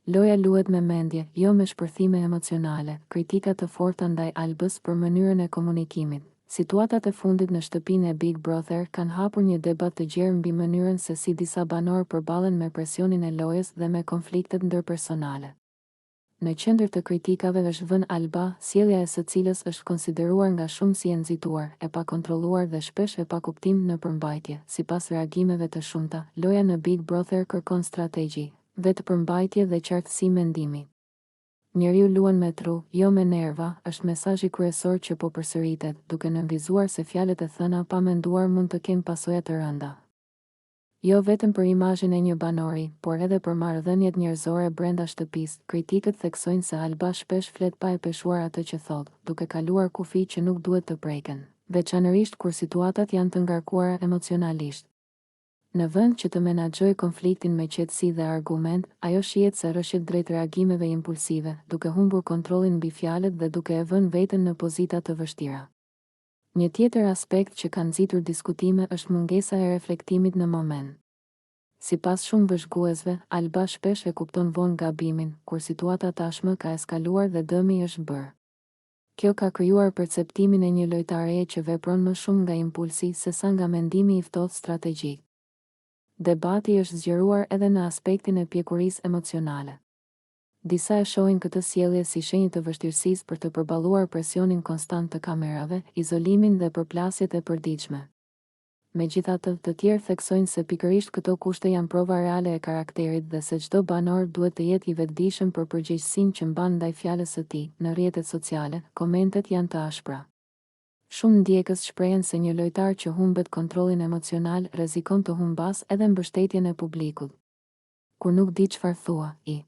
Loja luhet me mendje, jo me shpërthime emocionale, kritika të forta ndaj Albës për mënyrën e komunikimit. Situatat e fundit në shtëpinë e Big Brother kanë hapur një debat të gjerë mbi mënyrën se si disa banorë përballen me presionin e lojës dhe me konfliktet ndërpersonale. Në qendër të kritikave është vënë Alba, sjellja e së cilës është konsideruar nga shumë si e nxituar, e pakontrolluar dhe shpesh e pakuptimtë në përmbajtje. Sipas reagimeve të shumta, loja në Big Brother kërkon strategji, vetëpërmbajtje dhe qartësi mendimi. Njeriu luan me tru, jo me nerva, është mesazhi kryesor që po përsëritet, duke nënvizuar se fjalët e thëna pa menduar mund të kenë pasoja të rënda. Jo vetëm për imazhin e një banori, por edhe për marrëdhëniet njerëzore brenda shtëpisë, kritikët theksojnë se Alba shpesh flet pa e peshuar atë që thotë, duke kaluar kufij që nuk duhet të preken, veçanërisht kur situatat janë të ngarkuara emocionalisht. Në vend që të menaxhojë konfliktin me qetësi dhe argument, ajo shihet se rrëshqet drejt reagimeve impulsive, duke humbur kontrollin mbi fjalët dhe duke e vënë veten në pozita të vështira. Një tjetër aspekt që ka nxitur diskutime është mungesa e reflektimit në moment. Sipas shumë vëzhguesve, Alba shpesh e kupton vonë gabimin, kur situata tashmë ka eskaluar dhe dëmi është bërë. Kjo ka krijuar perceptimin e një lojtareje që vepron më shumë nga impulsi sesa nga mendimi i ftohtë strategjik. Debati është zgjeruar edhe në aspektin e pjekurisë emocionale. Disa e shohin këtë sjellje si shenjë të vështirësisë për të përballuar presionin konstant të kamerave, izolimin dhe përplasjet e përditshme. Megjithatë, të tjerë theksojnë se pikërisht këto kushte janë prova reale e karakterit dhe se çdo banor duhet të jetë i vetëdijshëm për përgjegjësinë që mban ndaj fjalës së tij. Në rrjetet sociale, komentet janë të ashpra. Shumë ndjekës shprehen se një lojtar që humbet kontrollin emocional rrezikon të humbasë edhe mbështetjen e publikut. Kur nuk di çfarë thua, i.